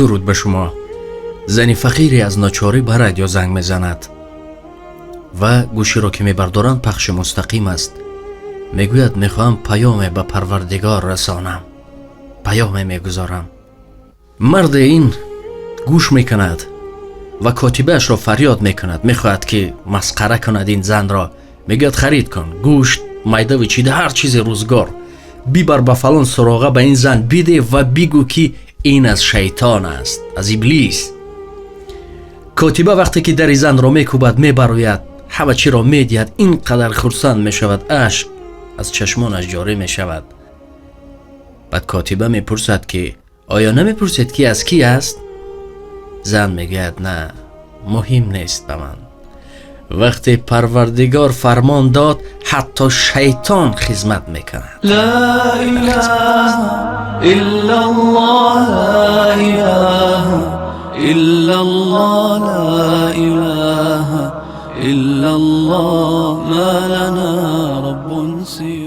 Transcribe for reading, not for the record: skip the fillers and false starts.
Дуруд ба шумо. Зани фақире аз ночорӣ ба радио занг мезанад ва гӯширо ки мебардоранд, пахши мустақим аст. Мегӯяд: «Мехоҳам паёме ба Парвардигор расонам, паёме мегузорам». Марде ин гӯш мекунад ва котибаашро фарёд мекунад. Мехоҳад ки масхара кунад ин занро. Мегӯяд: «Харид кун гӯшт, майдаву чида, ҳар чизи рӯзгор, бибар ба фалон суроға, ба ин зан биде ва бигӯ, ки ин аз шайтон аст, аз Иблис». Котиба вақте ки дари занро мекӯбад, мебарояд, ҳама чиро медиҳад, ин қадар хурсанд мешавад, ашк аз чашмонаш ҷорӣ мешавад. Баъд котиба мепурсад, ки оё намепурсед, ки аз кӣ аст? Зан мегӯяд: «На, муҳим нест ба ман. Вақте Парвардигор фармон дод, ҳатто шайтон хизмат мекунад». لا إله إلا الله، لا إله إلا الله، لا إله إلا الله، ما لنا رب سوى.